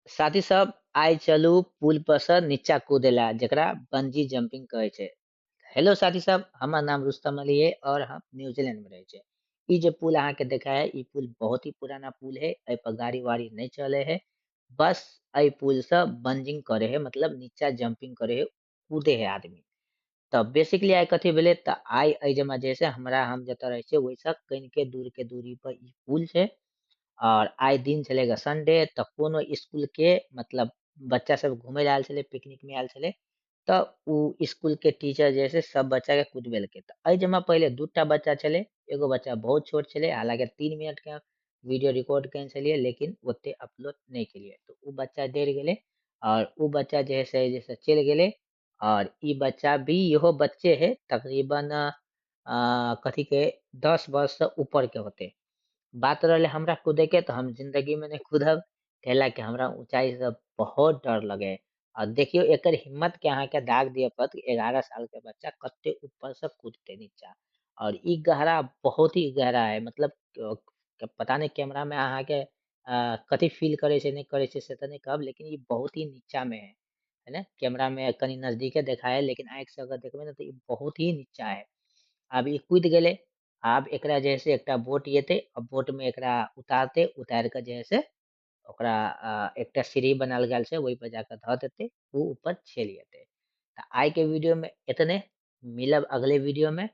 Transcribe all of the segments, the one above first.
साथी सब आइ चलू पुल पर से नीचा कूदेला जकरा बंजी जंपिंग कहै छै। हेलो साथी सब, हमर नाम रुस्तम अली है और हम न्यूजीलैंड में रहे छे। ई जे पुल अहाँ के देखा है ई पुल बहुत ही पुराना पुल है, ए पर गाड़ी वाड़ी नहीं चले है, बस ए पुल से बंजिंग करे है, मतलब नीचा जंपिंग करे है, कूदे है आदमी। त बेसिकली I कथी भेले त आई ए जमा जे से हमरा हम जत रहे छे ओइ से कनिके दूर के दूरी पर ई पुल छै। और आई दिन छलेगा संडे, त कोनो स्कूल के मतलब बच्चा सब घूमे ला आयल छले, पिकनिक में आयल छले, त उ स्कूल के टीचर जे से सब बच्चा के कूदबेलके। त ए जमा पहले दूटा बच्चा छले, एगो बच्चा बहुत छोट छले, हालांकि 3 मिनट के वीडियो रिकॉर्ड केने छलिए लेकिन ओते अपलोड नहीं केलिए। त उ बच्चा डर गेले और उ बच्चा जे से जैसे चल गेले। और ई बच्चा भी इहो बच्चे है, तकरीबन कथी के 10 वर्ष से ऊपर के होते। बात रहले हमरा कूदे के, त हम जिंदगी में नहीं कूदब, कैला कि हमरा ऊंचाई से बहुत डर लगे। और देखियो एकर हिम्मत के अहाँ के दाग दिए पड़त 11 साल के बच्चा कते ऊपर से कूदते नीचा। और ई गहरा बहुत ही गहरा है, मतलब पता नहीं कैमरा में अहाँ के कथी फील करे छै नहीं करे छै से त नहीं कहब, लेकिन ई बहुत ही नीचा में है, है ना। कैमरा में कनी नजदीके देखा है, लेकिन आँख से अगर देखबे ना त ई बहुत ही नीचा है। अब ई कूद गेले, आब एकरा जे से एकटा बोट एते, अब बोट में एकरा उतारते, उतार के जे से ओकरा एकटा सीढ़ी बनाल गेल छै ओहि पर जाके धऽ देते, उ ऊपर चलि जेते। त आइ के वीडियो में इतने, मिलब अगले वीडियो में।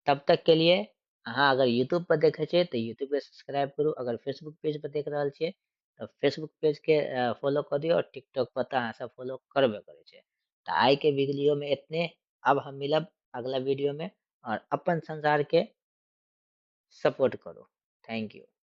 तब तक के लिए अहाँ अगर यूट्यूब पर देखे छियै त यूट्यूब के सब्सक्राइब करू, अगर फेसबुक पेज पर देख रहल छियै त फेसबुक पेज के फॉलो कऽ दियौ, और टिकटॉक पर त अहाँ सब फॉलो करबे करै छियै। त आइ के वीडियो में इतने, अब हम मिलब अगला वीडियो में, और अपन संसार के सपोर्ट करो। Thank you.